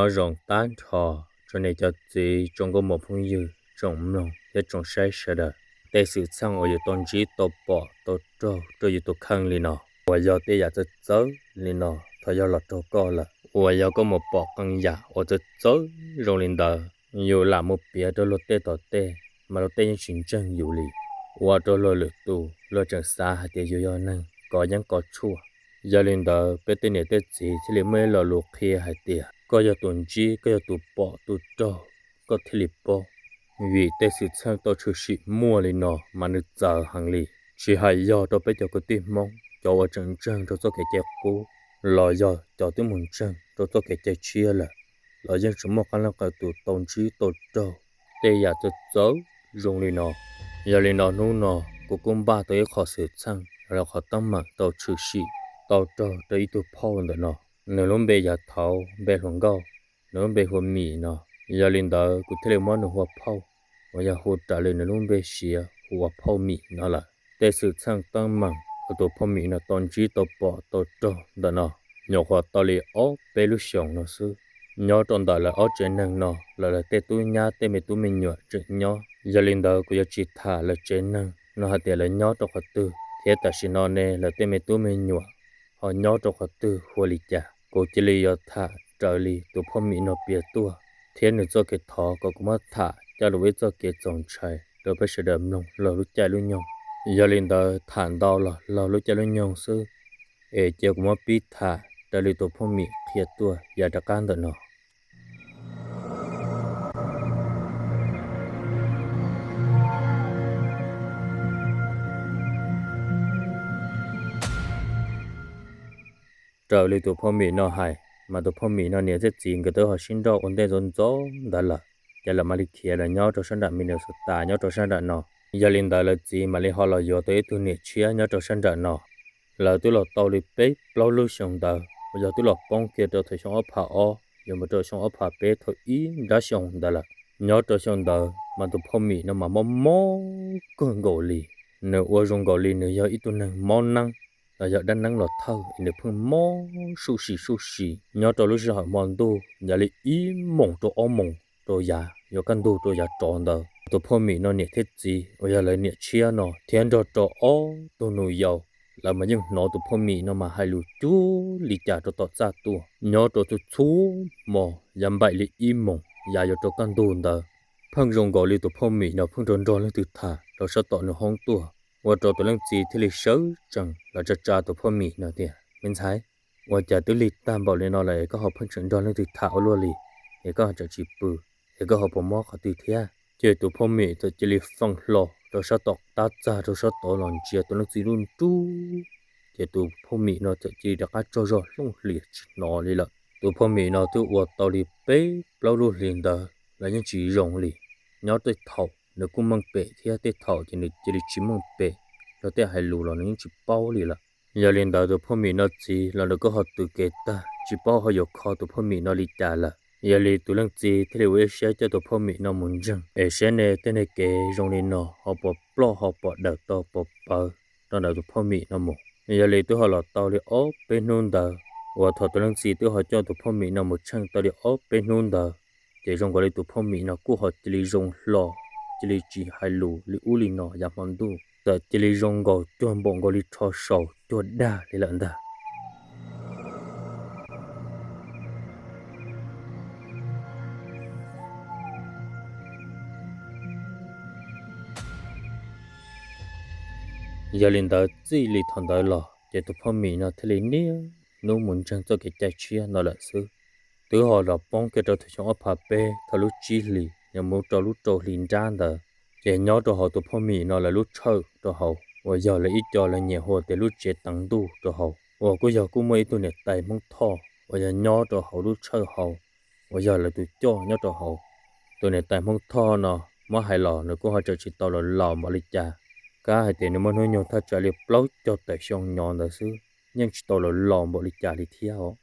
Nyob zoo tag nrho rau nej cov txiv tsoom nkauj muam phooj ywg tsoom mloog thiab tsoom saib sawv daws. Tej xwm txheej uas yus tau ntsib tau pom tau raug rau yus tus kheej li no, uas yog tej yam txawv txawv li no thaum yog los raug koj lawm, uas yog koj mus pom qee yam uas txawv txawv zoo li ntawd, yus lam mus piav rau luag tej tom tej, mas luag tej yeej tsis ntseeg yus li. Ua rau luag lwm tus luag tseem xav hais tias yus yog neeg kov yeeb kov tshuaj. Yog li ntawd peb tej niam tej txiv thiaj li muaj ib lo lus qhia hais tias koj yog tus ntsib, koj yog tus pom tus raug, koj thiaj li paub. Vim tej xwm txheej tau tshwm sim muaj li no mas nws txawv heev li. Tsis hais yog rau peb cov kwv tij Hmoob cov uas tseem ntseeg rau txoj kev cai qub, los yog cov twb mus ntseeg rau txoj kev cai tshiab lawm, los yeej tseem muaj qee leej qee tus tau ntsib tau raug tej yam txawv txawv zoo li no. Yog li no hnub no kuv kuj npaj tau ib qho xwm txheej los qhov teeb meem tau tshwm sim tau raug rau ib tug phauj ntawm no. Nws lub npe yog Thauv, npe hluas nkauj, nws lub npe hu ua Mim no. Yog li ntawd kuv thiaj li muab nws hu ua phauj, uas yog hu raws li nws lub npe siav hu ua phauj Mim no lawm. Tej xwm txheej teeb meem uas tus phauj Mim no tau ntsib tau pom tau raug ntawm no, nyuam qhuav tau li ob peb lub xyoos no xwb. Nyob rau ntawm lawv ob tsev neeg no, lawv tej tub nyab tej me tub me nyuam tseem nyob. Yog li ntawd kuv yuav tsis tham lawv tsev neeg no hais tias lawv nyob rau qhov twg thiab tam sim no ne lawv tej me tub me nyuam ho nyob rau qhov twg ua li cas. Kuv cia li yuav tham raws li tus phauj Mim no piav tuaj, thiab nws txoj kev thov kom kuv muab tham coj los ua ib txoj kev txaus ntshai rau peb sawv daws mloog laug lub caij lub nyoog. Yog li ntawd tham ntau los laug lub caij lub nyoog xwb, es cia kuv muab pib tham raws li tus phauj Mim qhia tuaj yav rov qab ntawm no. Raws li tus phauj Mim no hais, mas tus phauj Mim no niam thiab txiv nkawd twb ho sib nrauj ua ntej ntxov ntxov ntawd lawm, ces lawv mam li khiav los nyob rau sab nram Minnesota nyob rau sab nram no. Yog li ntawd lawv txiv mam li ho los yuav tau ib tug niam tshiab nyob rau sab nram no. Lawv twb los tau li peb plaub lub xyoo ntawd, uas yog twb los poob kiag rau thaum xyoo ob phav ob yuav mus rau xyoo ob phav peb thaum ib nrab xyoo ntawd lawm. Nyob rau xyoo ntawd mas tus phauj Mim no mas mob mob kawg nkaus li. Nws ua zoo nkaus li nws yog ib tug neeg mob neeb, los yog dab neeb los thawj es nws pheej mob suj si suj si. Nyob rau lub sij hawm hmo ntuj yav li ib moos rau ob moos rau yav yuav kaj ntug rau yav rov ntawd, tus phauj Mim no niam thiab txiv uas yog lawv niam tshiab no thiab nrog rau ob tug nus yau, lawv mas yeej hnov tus phauj Mim no mas hais lus cuag li cas rau tom txaj tuaj. Nyob rau txhua txhua hmo yav npaim li ib moos yav yuav rau kaj ntug ntawd, pheej zoo nkaus li tus phauj Mim no pheej nrog nrog leej twg tham rau sab tom nws hoob tuaj, ua rau tus leej txiv thiaj li sawv tsees los tsa tsa tus phauj Mim no tias, Me ntxhais, ua cas twb lig tag npaum li no lawm es koj ho pheej tseem nrog leej twg tham ua luaj li, es koj ho tseem tsis pw, es koj ho puas mob qhov twg thiab? Ces tus phauj Mim txawm cia li feem hlo rau sab tom tab txag rau sab tod los ntsia tus leej txiv lub nruab, ces tus phauj Mim no txawm cia li rov qab tsaug zog hlooj hlias tsis hnov li lawm. Tus phauj Mim no twb ua tau li peb plaub lub hlis ntawd los yeej tsis zoo li. Nyob tej thaum nws kuj meej pem thiab tej thaum ces nws cia li tsis meej pem, yog tej hais lus los nws yeej tsis paub li lawm. Yog li ntawd tus phauj Mim no txiv los nws kuj ho tw kev tag tsis paub ho yuav kho tus phauj Mim no li cas lawm. Yog li tus leej txiv thiaj li ua ib siab coj tus phauj Mim no mus ntseeg es saib ne tej neeg kev zoo li no ho puas ploj ho puas dawm tau puas pawv rau ntawm tus phauj Mim no mus. Yog li twb ho los tau li ob peb hnub ntawd, uas thaum tus leej txiv twb ho coj tus phauj Mim no mus tsheej tau li ob peb hnub ntawd, ces zoo nkaus li tus phauj Mim no kuj ho cia li zoo hlo, cia li tsis hais lus li ub li no yav hmo ntuj, txawm cia li zoo nkaus cuag npaum nkaus li rho saus cuag dag li lawm ntag. Yog li ntawd txij li thaum ntawd los ces tus phauj Mim no thiaj li niaj hnub mus ntseeg txoj kev cai tshiab no lawm xwb. Twb ho los poob kiag rau thaum xyoo ob phav peb thaum lub tsib hlis yuav mus rau lub rau hli nrab ntawd, ces nyob rau hauv tus phauj Mim no lawv lub tshawj rau hauv uas yog lawv ib co lawv nyiam hu tias lub tsev teev ntuj rau hauv uas kuj yog kuj muaj ib tug niam tais Hmoob Thoj uas yog nyob rau hauv lub tshawj hauv uas yog lawv tus coj nyob rau hauv. Tus niam tais Hmoob Thoj no muab hais los nws kuj ho tseem tsis tau los laus npaum li cas, kab hais tias nws muaj hnub nyoog thaj tsam li plaub caug tawm xyoo nyob ntawd xwb, yeej tsis tau los laus npaum li cas li thiab os.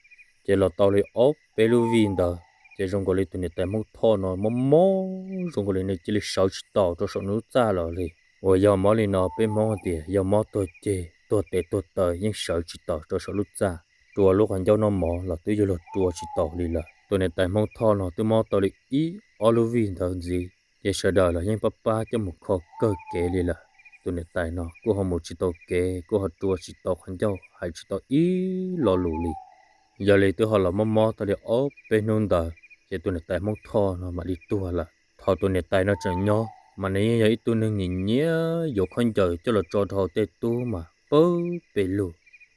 Ces los tau li ob peb lub vij ntawd ces zoo nkaus li tus niam tais Hmoob Thoj no mob mob zoo nkaus li nws cia li sawv tsis taus rau saum nws lub txaj los li. Uas yog mob li no peb Hmoob hais tias yog mob tuag ceg tuag tes tuag taw yeej sawv tsis taus rau saum lub txaj, rua lub qhov ncauj noj mov los twb yuav luag rua tsis taus li lawm. Tus niam tais Hmoob Thoj no twb mob tau li ib ob lub vij ntawd ntxiv, ces sawv daws los yeej pab pab coj mus kho kawg kev li lawm. Tus niam tais no kuj ho mus tsis tau kev, kuj ho rua tsis tau qhov ncauj, hais tsis tau ib lo lus li. Yog li twb ho los mob mob tau li ob peb hnub ntawd, ces tus niam tais Hmoob Thoj no mam li tuag lawm. Thaum tus niam tais no tseem nyob mas nws yeej yog ib tug neeg nyiam nyiam yuav khaub ncaws coj los tso rau hauv tej tub mas pawg pes lug.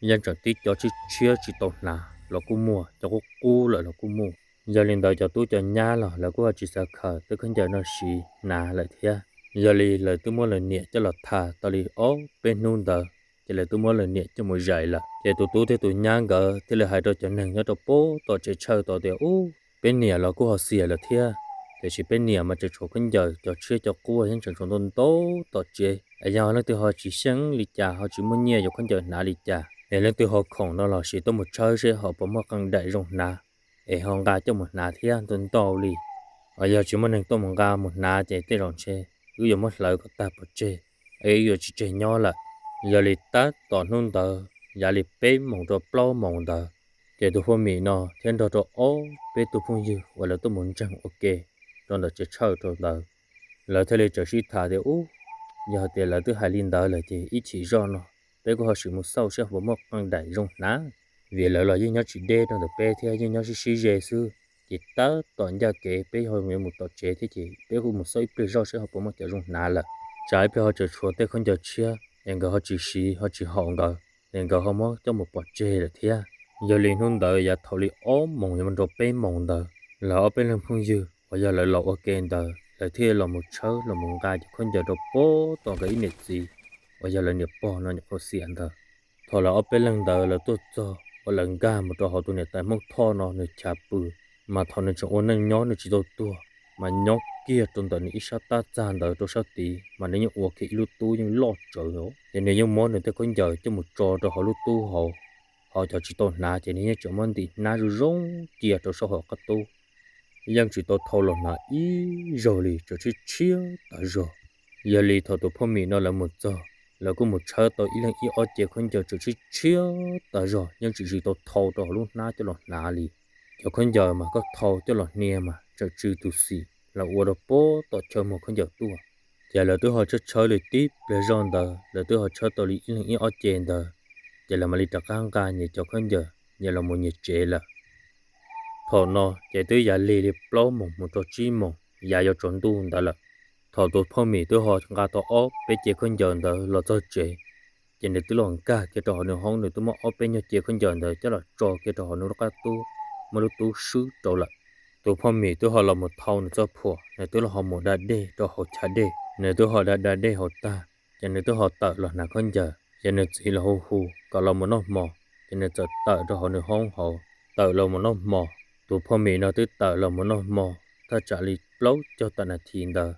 Yeej tseem tib co tshiab tshiab tsis tau hnav los kuj muaj, cov qub qub lawm los kuj muaj. Yog li ntawd cov tub cov nyab los lawv kuj ho tsis xav khaws tej khaub ncaws no siv hnav lawm thiab. Yog li lawv twb muab lawv niam coj los tham tau li ob peb hnub ntawd, ces lawv twb muab lawv niam coj mus zais lawm. Ces tus tub thiab tus nyab nkawd thiaj li hais rau cov neeg nyob rau pem tom tsev tshawj tod tias, Ub, peb niam los kuj ho xiam lawm thiab, tiam sis peb niam mas tseem tshuav khaub ncaws, cov tshiab cov quaj yeej tseem tshuav ntau ntau tom tsev. Es yog leej twg ho tsis xyeej li cas, ho tsis muaj nyiaj yuav khaub ncaws hnav li cas, es leej twg ho khoom no los sis tuaj mus tshawb seb ho puas muaj qee daim zoo hnav, es ho nqa coj mus hnav thiab ntau ntau li. Yog tsis muaj neeg tuaj mus nqa mus hnav ces tej zaum ntshe wb yuav muab hlawv kom tag pov tseg, es wb yuav tsis tseg nyob lawm. Yog li tab tom hnub ntawd yav li peb moos rau plaub moos ntawd, ces tus poj mim no thiab nrog rau ob peb tug phooj ywg uas lawv tuaj mus ntseeg ua ke rau ntawm tsev tshawj rau ntawd, lawv thiaj li txawm sib tham tias, Ub, yog tias lawv twb hais li ntawd lawm ces ib chim zoj no peb kuj ho sim mus xauj seb ho puas muaj qee daim zoo hnav, vim lawv los yeej nyob tsis deb rau ntawm peb thiab, yeej nyob sib sib ze xwb. Ces tab tom ncaj kev peb ho yuav mus tom tsev thiab, ces peb kuj mus xauj ib pliag zoj seb ho puas muaj cov zoo hnav lawm. Tsam ib pliag ho tseem tshuav tej khaub ncaws tshiab es nkawd ho tsis siv ho tsis haum nkawd, es nkawd ho muab coj mus pov tseg lawm thiab. Yog li hnub ntawd yav thaum li ob moos yuav mus rau peb moos ntawd, lawv ob peb leeg phooj ywg uas yog lawv los ua ke ntawd lawv thiaj los mus tshawb los mus nqa cov khaub ncaws rau pem tom nkawd ib niam txiv uas yog lawv niam pog no nyuam qhuav xiam ntawd. Thaum lawv ob peb leeg ntawd lawv tuaj txog uas lawv nkag mus rau hauv tus niam tais Hmoob Thoj no nws chav pw, mas thaum nws tseem ua neej nyob nws tsis tau tuag, mas nyob kiag rau ntawm nws ib sab tab txag ntawd rau sab tid mas nws yeej ua kiag ib lub tub yeej loj tsawv os. Ces nws yeej muab nws tej khaub ncaws coj mus tso rau hauv lub tub hauv, ho cov tsis tau hnav ces nws yeej tseem muab ntim hnab zoo zoo cia rau saum hauv qab tub. Yeej tsis tau thau los hnav ib zaug li, tseem tshiab tshiab tas zog. Yog li thaum tus poj mim no lawv mus txog, lawv kuj mus tshawb tau ib leeg ib ob ce khaub ncaws tseem tshiab tshiab tas zog, yeej tsis tsis tau thau rau hauv lub hnab coj los hnav li. Cov khaub ncaws mas koj thau coj los hnia mas tseem tsw tus xim los ua rau pem tom chaw muag khaub ncaws tuaj. Ces lawv twb ho tshawb tshawb li tib pliag zoj ntawd, lawv twb ho tshawb tau li ib leeg ib ob ce ntawd, ces lawv mam li rov qab nqa nyias cov khaub ncaws nyias los mus nyias tsev lawm. Thaum no ces twb yav lig li plaub moos mus rau tsib moos, yav yuav tsaus ntuj ntawd lawm. Thaum tus poj mim twb ho nqa tau ob peb ce khaub ncaws ntawd los txog tsev, ces nws twb los nkag kiag rau hauv nws hoob, nws twb muab ob peb nyuag ce khaub ncaws ntawd coj los tso kiag rau hauv nws lub qab tub, muab lub tub swb rau lawm. Tus poj mim twb ho los mus thau nws txoj phuam, nws twb los ho mus da dej rau hauv chav dej, nws twb ho da da dej hauv tag, ces nws twb ho tawm los hnav khaub ncaws, ces nws txiv los hu hu kom los mus noj hmo, ces nws txawm tawm rau hauv nws hoob hauv, tawm los mus noj hmo. Tus poj mim no twb tawm los mus noj hmo thaj tsam li plaub caug tam nas this ntawd,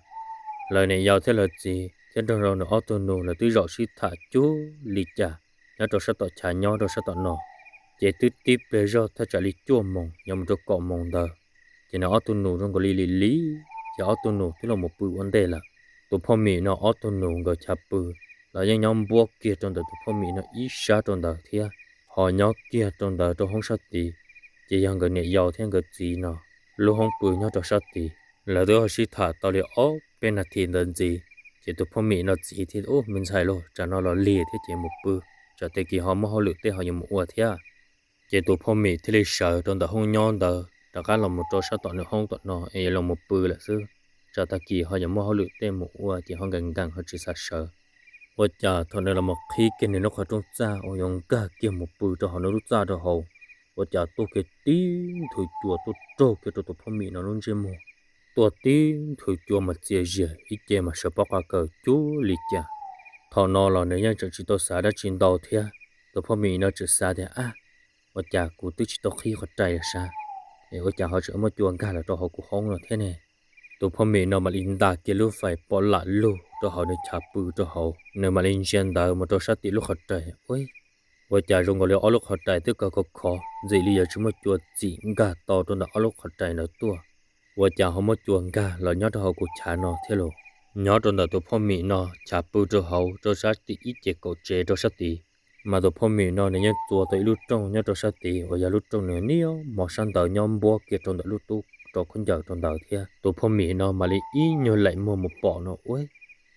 lawv niam yau thiab lawv txiv thiab nrog rau nws ob tug nus lawv twb zaum sib tham cuag li cas nyob rau sab tom chav nyob rau sab tom no. Ces twb tib pliag zog thaj tsam li cuaj moos yuav mus rau kaum moos ntawd, ces nws ob tug nus zoo nkaus li lim lim, ces ob tug nus twb los mus pw ua ntej lawm. Tus poj mim no ob tug nus nkawd chav pw los yeej nyob npuab kiag rau ntawm tus poj mim no ib sab rau ntawd thiab, ho nyob kiag rau ntawd rau hoob sab tid, ces yog nkawd niam yau thiab nkawd txiv no lub hoob pw nyob rau sab tid. Lawv twb ho sib tham tau li ob peb nas this ntawd ntxiv, ces tus poj mim no txiv thiaj, Ub, me ntxhais lauj, tsam no los lig thiab ces mus pw, tsam tag kis ho muaj hauj lwm tej ho yuav mus ua thiab. Ces tus poj mim thiaj li sawv rau ntawm hoob nyob ntawd rov qab los mus rau sab tom nws hoob tom no es yuav los mus pw lawm xwb, tsam tag kis ho yuav muaj hauj lwm tej mus ua ces ho nkees nkees ho tsis xav sawv. Ua cas thaum nws los mus qhib kiag nws lub qhov rooj txaj uas yuav nkag kiag mus pw rau hauv nws lub txaj rau hauv, ua cas tuaj kiag tib nthwv cua tuaj raug kiag rau tus poj mim no lub ntsej muag. Tuaj tib nthwv cua mas txias zias ib ce mas sawv pob qa kaws cuag li cas. Thaum no los nws yeej tseem tsis tau xav dab tsi ntau thiab. Tus poj mim no tseem xav tias, Ab, ua cas kuv twb tsis tau qhib qhov rais los sav, es ua cas ho tseem muaj cua nkag los rau hauv kuv hoob no thiab ne? Tus poj mim no mam li nta kiag lub fais pom lam lug rau hauv nws chav pw rau hauv, nws mam li ntsia ntawd mus rau sab tim lub qhov rais. Ua, ua cas zoo nkaus li ob lub qhov rais twb kaw khov khov ntxim li yuav tsis muaj cua txim nkag tau rau ntawm ob lub qhov rais ntawd tuaj. Ua cas ho muaj cua nkag los nyob rau hauv kuv chav no thiab lauj? Nyob rau ntawm tus poj mim no chav pw rau hauv rau sab tim ib ce kaum tsev rau sab tid, Mas tus phauj Mim no nws yeej txua tau ib lub rooj nyob rau sab tid uas yog lub rooj nws niaj hmo sab ntawd nyob npuab kiag rau ntawm lub tub rau khaub ncaws rau ntawd thiab. Tus phauj Mim no mam li ib nyuag laim muag mus pom no ua,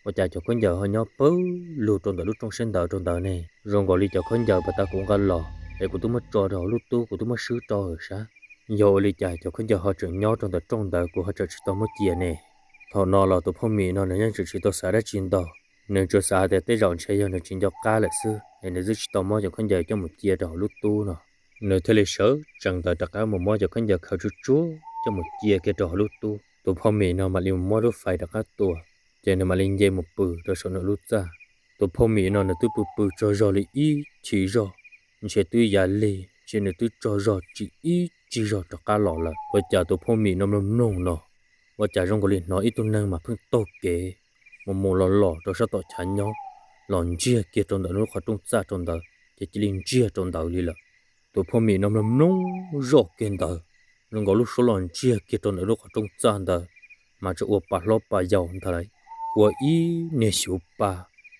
ua cas cov khaub ncaws ho nyob pawg lug rau ntawm lub rooj sab ntawd rau ntawd ne? Zoo nkaus li cov khaub ncaws pas tas kuv nqa los es kuv twb muab tso rau hauv lub tub, kuv twb muab swb rau lawm sab. Yog ua li cas cov khaub ncaws ho tseem nyob rau ntawm rooj ntawd, kuv ho tseem tsis tau muab cia ne? Thaum no los tus phauj Mim no nws yeej tseem tsis tau xav dab tsi ntau, nws tsuas xav tias tej zaum ntshe yog nws tsis nco qab lawm xwb es nws twb tsis tau muab cov khaub ncaws coj mus cia rau hauv lub tub no. Nws thiaj li sawv tsees ntawd rov qab mus muab cov khaub ncaws khaws tsuag tsuag coj mus cia kiag rau hauv lub tub. Tus phauj Mim no mam li mus muab lub fais rov qab tua, ces nws mam li nce mus pw rau saum nws lub txaj. Tus phauj Mim no nws twb pw pw tsaug zog li ib chim zog, ntshe twb yav lig ntshe nws twb tsaug zog tsis ib tsig zog rov qab los lawm. Ua cas tus phauj Mim no mloog mloog no, ua cas zoo nkaus li hnov ib tug neeg mas pheej taug kev mus mus los los rau sab tom chav nyob, los ntsiag kiag rau ntawm nws lub qhov rooj txaj rau ntawd, ces cia li ntsiag rau ntawd li lawm. Tus phauj Mim no mloog mloog zoj kiag ntawd, zoo nkaus lub suab los ntsiag kiag rau ntawm lub qhov rooj txaj ntawd, mas tseem ua pa hlob pa yau ntag lauj, ua ib niag xyuv pa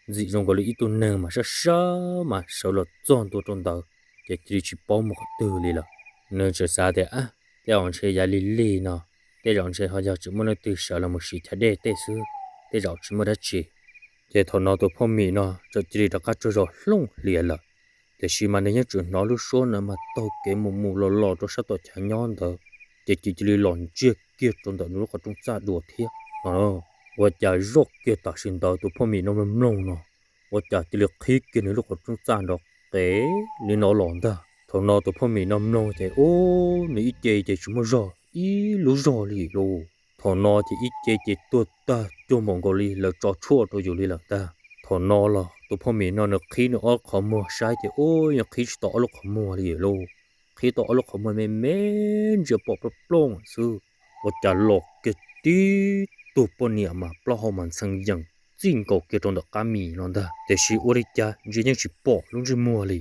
ntxim zoo nkaus li ib tug neeg mas sab sab mas sawv los txog ntua rau ntawd, ces cia li tsis paub mus qhov twg li lawm. Nws tseem xav tias, Ab, tej zaum ntshe yav lig lig no, tej zaum ntshe ho yog tseem muaj leej twg sawv los mus siv chav dej tej xwb, tej zaum tsis muaj dab tsi. Ces thaum no tus phauj Mim no txawm cia li rov qab tsaug zog hlooj hlias lawm. Tiam sis mas nws yeej tseem hnov lub suab no mas taug kev mus mus los los rau sab tom chav nyob ntawd, ces cia li los ntsiag kiag rau ntawm nws lub qhov rooj txaj dua thiab no. Ua cas zoj kiag tam sim ntawd tus phauj Mim no mloog mloog no, ua cas cia li qhib kiag nws lub qhov rooj txaj nrov qev li no los ntag. Thaum no tus phauj Mim no mloog ces ub, nws ib ce ces tsis muaj zog ib lub zog li lauj. Thaum no ces ib ce ces tuag tag cuag npaum nkaus li lawv tso tshuaj rau yus li lawm ntag. Thaum no los tus phauj Mim no nws qhib nws ob qhov muag saib ces ub, yeej qhib tsis tau ob lub qhov muag li lauj. Qhib tau ob lub qhov muag me me ntsia pom plooj plooj xwb. Ua cas los kiag tib tug poj niam mas plaub hau mas ntxhee yees txij nkaus kiag rau ntawm qab mis no ntag, tiam sis ua li cas ntsia yeej tsis pom lub ntsej muag li.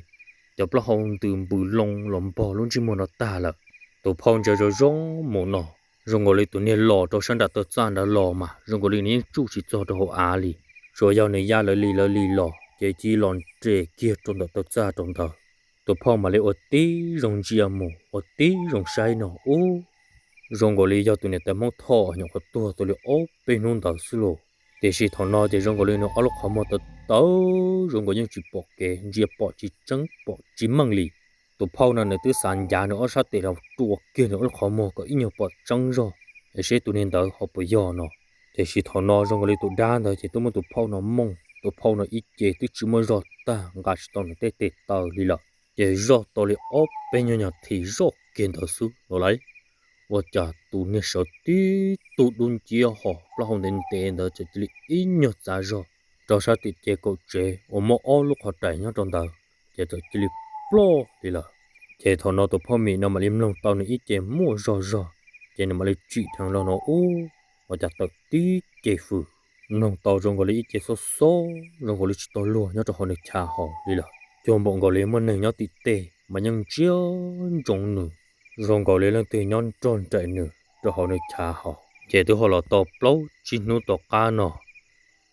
Cov plaub hau ntws npws loo los npog lub ntsej muag no tag lawm. Tus phauj ntsia zoo zoo mus no, zoo nkaus li tus niag los rau sab nram taw txaj ntawd los mas zoo nkaus li nws yeej tsuj tsis txog rau hauv av li. Tsuas yog nws ya lawv li lawv li los ces cia li los nres kiag rau ntawm taw txaj rau ntawd. Tus phauj mam li ua tib zoo ntsia mus ua tib zoo saib no ub, zoo nkaus li yog tus niam tais Hmoob Thoj nyuam qhuav tuag tau li ob peb hnub ntawd xwb lauj. Tiam sis thaum no ces zoo nkaus li nws ob lub qhov muag tawv tawv, zoo nkaus yeej tsis pom kev, ntsia pom tsis tseeb pom tsis meej li. Tus phauj no nws twb xav ncav nws ob sab tes los rua kiag nws ob lub qhov muag kom ib nyuag pom tseeb zog es seb tus niag ntawd ho puas yog no. Tiam sis thaum no zoo nkaus li tus dab ntawd ces twb muab tus phauj no mooj, tus phauj no ib ce twb tsis muaj zog tag, nqa tsis tau nws tej tes taw li lawm. Ces zoj tau li ob peb nyuag nyuag thim zoj kiag ntawd xwb los lawm, ua cas tus niag sawv tib tug dub nciab ho plaub hau ntev ntev ntawd txawm cia li ib nyuag txav zog rau sab tim ces kaum tsev uas muaj ob lub qhov rais nyob rau ntawd, ces txawm cia li ploj li lawm. Ces thaum no tus phauj Mim no mam li mloog tau nws ib ce muaj zog zog, ces nws mam li tsim dheev los no ub, ua cas tawm tib ce fws. Mloog tau zoo nkaus li ib ce xob xob zoo nkaus li tsis tau luag nyob rau hauv nws chav hauv li lawm. Cuag npaum nkaus li muaj neeg nyob tim tej mas yeej ntsia ntsoov nws, zoo nkaus li leej twg nyob nrog nraim nws rau hauv nws chav hauv. Ces twb ho los tau plaub tsib hnub tom qab no,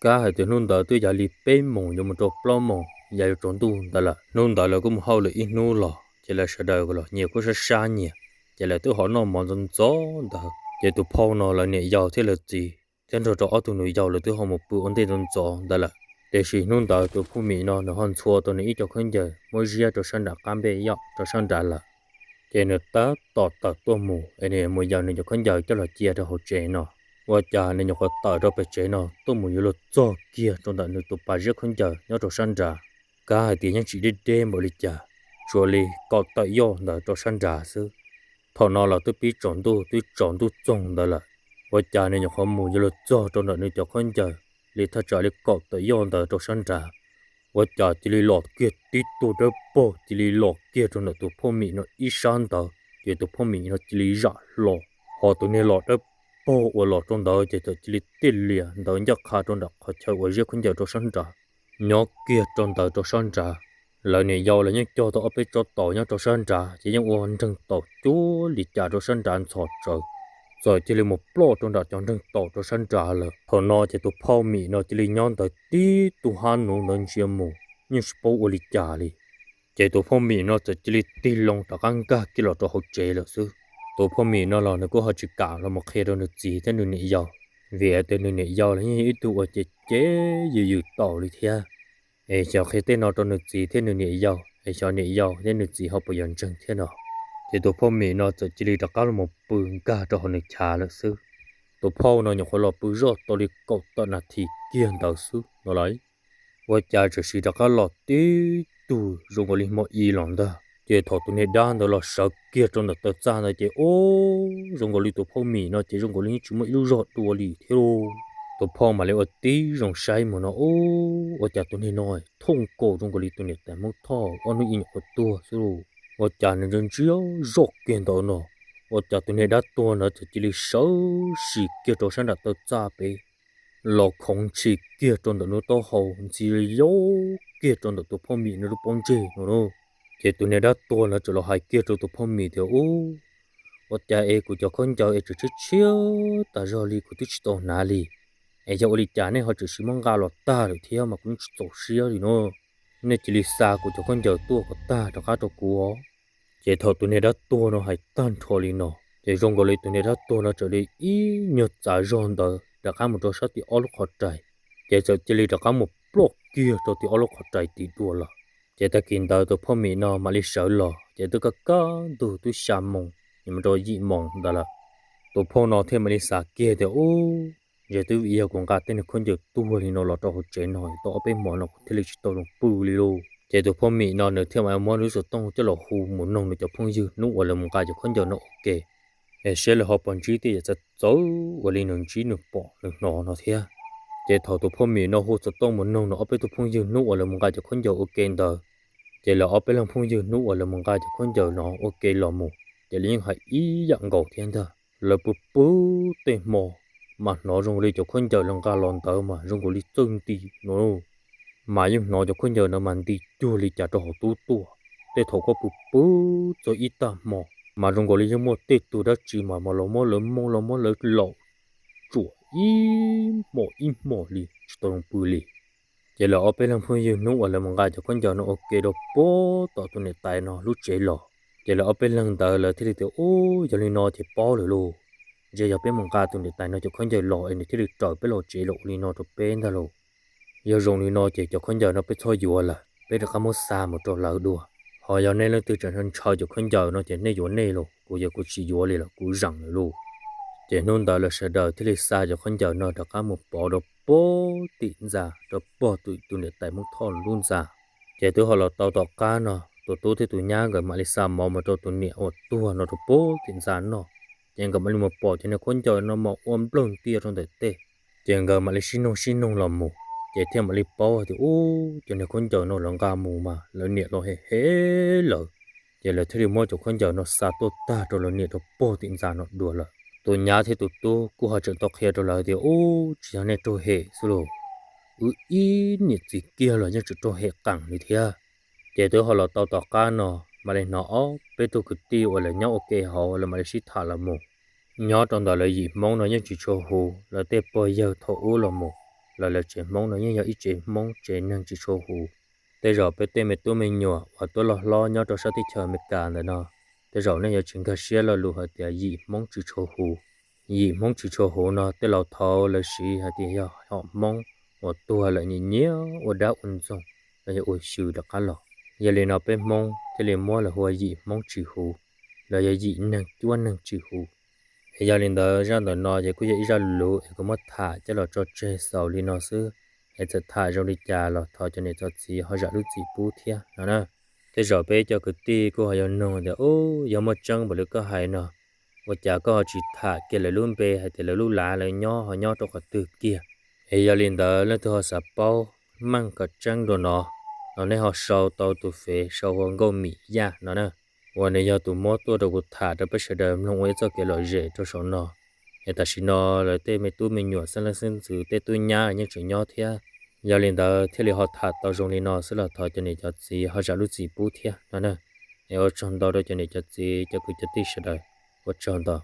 kab hais tias hnub ntawd twb yav li peb moos yuav mus rau plaub moos yav yuav tsaus ntuj ntawd lawm. Hnub ntawd lawv kuj mus hauj lwm ib hnub los ces lawv sawv daws los nyias kuj sab sab nyias, ces lawv twb ho noj mov ntxov ntxov ntawd. Ces tus phauj no lawv niam yau thiab lawv txiv thiab nrog rau ob tug nus yau lawv twb ho mus pw ua ntej ntxov ntxov ntawd lawm. Tiam sis hnub ntawd tus phauj Mim no nws ho ntxhua tau nws ib co khaub ncaws muab ziab rau sab nram qab npej yoj rau sab nrad lawm. Ces nws tab tom tawm tuaj mus es nws mus yaws nws cov khaub ncaws coj los cia rau hauv tsev no. Ua cas nws nyuam qhuav tawm rau pem tsev no tuaj mus yuav luag txog kiag rau ntawm nws tus pas ziab khaub ncaws nyob rau sab nrad, kab hais tias yeej tsis deb deb npaum li cas, tsuas li kaum tawm yoj ntawd rau sab nrad xwb. Thaum no los twb pib tsaus ntuj, twb tsaus ntuj txoog ntawd lawm. Ua cas nws nyuam qhuav mus yuav luag txog rau ntawm nws cov khaub ncaws li thaj tsam li kaum tawm yoj ntawd rau sab nrad, ua cas cia li los kiag tib tug dawb paug cia li los kiag rau ntawm tus phauj Mim no ib sab ntawd, ces tus phauj Mim no cia li zam hlo. Ho tus niag los dawb paug uas los rau ntawd ces txawm cia li tij lias ntawd ncaj qha rau nram qhov chaw uas ziab khaub ncaws rau sab nrad, nyob kiag rau ntawd rau sab nrad. Lawv niam yau lawv yeej cog tau ob peb tsob taus nyob rau sab nrad ces yeej ua nreeg taus cuag li cas rau sab nrad ntxhov tsawv, txawm cia li mus ploj rau nram cov nreeg taus rau sab nrad lawm. Thaum no ces tus phauj Mim no cia li nyob ntawd tib tug hab nuv ntawd ntsia mus, yeej tsis paub ua li cas li. Ces tus phauj Mim no txawm cia li tig loo rov qab nkag kiag los rau hauv tsev lawm xwb. Tus phauj Mim no los nws kuj ho tsis kam los mus qhia rau nws txiv thiab nws niam yau, vim tias nws niam yau los yeej yog ib tug uas cem cem yws yws taus li thiab. Es xyov qhia tej no rau nws txiv thiab nws niam yau es xyov niam yau thiab nws txiv ho puas yuav ntseeg thiab no. Ces tus phauj Mim no txawm cia li rov qab los mus pw nkag rau hauv nws chav lawm xwb. Tus phauj no nyuam qhuav los pw zoj tau li kaum tawm nas this kiag ntawd xwb no las, ua cas txawm sim rov qab los tib tug zoo nkaus li hmo i los ntag. Ces thaum tus niag dab ntawd los sawv kiag rau ntawm taw txaj ntawd ces ub, zoo nkaus li tus phauj Mim no ces zoo nkaus li yeej tsis muaj ib lub zog dua li thiab lauj. Tus phauj mam li ua tib zoo saib mus no ub, ua cas tus niag no thooj nkaus zoo nkaus li tus niam tais Hmoob Thoj ob hnub i nyuam qhuav tuag xwb lauj. Ua cas nws ntsia ntsia zoj kiag ntawd no, ua cas tus niag dab tuag ntawd txawm cia li sawv sim kiag rau sab nram taw txaj pem los khoov ntshis kiag rau ntawm nws taub hau ntxhi li yob kiag rau ntawm tus phauj Mim nws lub pob ntseg no lauj. Ces tus niag dab tuag ntawd txawm los hais kiag rau tus phauj Mim tias ub, ua cas es kuv cov khaub ncaws es tseem tshiab tshiab tas zog li kuv twb tsis tau hnav li, es yog ua li cas nej ho tseem sim muab nqa los tag lawm thiab mas kuv yeej tsis txaus siab li no. Nej cia li xa kuv cov khaub ncaws tuaj kom tag rov qab rau kuv os. Ces thaum tus niag dab tuag no hais tag nrho li no ces zoo nkaus li tus niag dab tuag no txawm li ib nyuag txav zog ntawd rov qab mus rau sab tim ob lub qhov rais, ces txawm cia li rov qab mus ploj kiag rau tim ob lub qhov rais tim dua lawm. Ces tag kis ntawd tus phauj Mim no mam li sawv los ces twb kaj kaj ntug twb xya moos mus rau yim moos ntawd lawm. Tus phauj no thiaj mam li xav kiag tias ub, ntshe twb vim yog kuv nqa tej niag khaub ncaws tuag li no los rau hauv tsev no tau ob peb hmo no kuv thiaj li tsis tau zoo pw li lauj. Ces tus phauj Mim no nws thiaj mam muab nws lub xov tooj coj los hu mus noog nws cov phooj ywg hnub uas lawv mus nqa cov khaub ncaws no ua ke, es seb lawv ho puas ntsib tej yam txawv txawv uas li nws ntsib nws pom nws hnov no thiab. Ces thaum tus phauj Mim no hu xov tooj mus noog nws ob peb tug phooj ywg hnub uas lawv mus nqa cov khaub ncaws ua ke ntawd, ces lawv ob peb leeg phooj ywg hnub uas lawv mus nqa cov khaub ncaws no ua ke los mus ces lawv yeej hais ib yam nkaus thiab ntag. Lawv pw pw tej hmo mas hnov zoo li cov khaub ncaws lawv nqa los ntawd mas zoo nkaus li txawj nti no, mas yeej hnov cov khaub ncaws ntawd mas nti cuag li cas rau hauv tub tuaj. Tej thaum koj pw pw txog ib tag hmo mas zoo nkaus li yeej muaj tej tug dab tsi mas mas los muab lawv moo los muab lawv laum tsuam ib hmos ib hmos li tsis tau zoo pw li. Ces lawv ob peb leeg phooj ywg hnub uas lawv mus nqa cov khaub ncaws no ua ke rau puag tom tus niam tais no lub tsev los, ces lawv ob peb leeg ntawd lawv thiaj li tias ub, yog li no ces paub lawm lauj, ntshe yog peb mus nqa tus niam tais no cov khaub ncaws los es nws thiaj li raws peb los tsev los ua li no rau peb ntag lauj. Yog zoo li no ces cov khaub ncaws no peb txhob yuav lawm, peb rov qab muab xa mus rau lawv dua. Ho yog nej leej twg tseem ntshaw cov khaub ncaws no ces nej yuav nej los, kuv yog kuv tsis yuav li lawm, kuv zeem lawm lauj. Ces hnub ntawd lawv sawv daws thiaj li xa cov khaub ncaws no rov qab mus pov rau puag tim ntxa rau puag tus niam tais Hmoob Thoj lub ntxa. Ces twb ho los tau tom qab no tus tub thiab tus nyab nkawd mam li xa mov mus rau tus niam uas tuag no rau puag tim ntxa noj. Ces nkawd mam li mus pom cov niag khaub ncaws no mas ua nplawg ntia rau ntawm tej. Ces nkawd mam li sib noog sib noog los mus, ces thiaj mam li paub tias ub, cov niag khaub ncaws no lawv nqa mus mas lawv niam los hem hem lawv. Ces lawv thiaj li muab cov khaub ncaws no xa tuaj tag rau lawv niam rau puag tim ntxa no dua lawm. Tus nyab thiab tus tub kuj ho tseem tau qhia rau lawv tias ub, tsis yog nej raug hem xwb lauj, wb ib niam txiv kiag los yeej tseem raug hem qees li thiab. Ces twb ho los tau tom qab no mam li hnov ob peb tug kwv tij uas lawv nyob ua ke hauv lawv mam li sib tham los mus. Nyob rau ntawm lawv yim Hmoob no yeej tsis tshua huv, lawv tej pog yawg thaum ub los mus los lawv tsev Hmoob no yeej yog ib tsev Hmoob tsev neeg tsis tshua huv. Tej zaum peb tej me tub me nyuam uas tuaj loj hlob nyob rau sab teb chaws Amelikas ntawm no, tej zaum nej yuav tsis nkag siab lo lus hais tias yim Hmoob tsis tshua huv. Yim Hmoob tsis tshua huv no tej laus thaud lawv siv hais tias yog hom Hmoob uas tuag lawm nyiam nyiam ua dab ua ntxoog los yog ua xyw rov qab los. Yog li no peb Hmoob thiaj li muab lawv hu ua yim Hmoob tsis huv los yog yim neeg cuab neeg tsis huv. Es yog li ntawd zaj ntawm no ces kuj yog ib zaj lus es kuv muab tham coj los tso tseg xaus li no xwb. Es txawm tham zoo li cas los thov cov niam cov txiv ho zam lub txim pub thiab no na. Tej zaum peb cov kwv tij kuj ho yuav nug tias ub, yog muaj tseeb npaum li koj hais no, ua cas koj ho tsis tham kiag lawv lub npe hais tias lawv lub lav lawv nyob ho nyob rau qhov twg kiag? Es yog li ntawd leej twg ho xav paub meej kom tseeb dua no, los nej ho sau tau tus fev sau ua Nkauj Mim Yaj no na, uas nws yog tus muab tuaj rau kuv tham rau peb sawv daws mloog ua ib txoj kev lom zem rau saum no. Es tam sim no lawv tej me tub me nyuam xeeb leej xeeb ntxwv tej tub nyab yeej tseem nyob thiab. Yog li ntawd thiaj li ho tham tau zoo li no xwb los thov cov niam cov txiv ho zam lub txim pub thiab no na. Es ua tsaug ntau rau cov niam cov txiv cov kwv cov tij sawv daws. Ua tsaug ntau.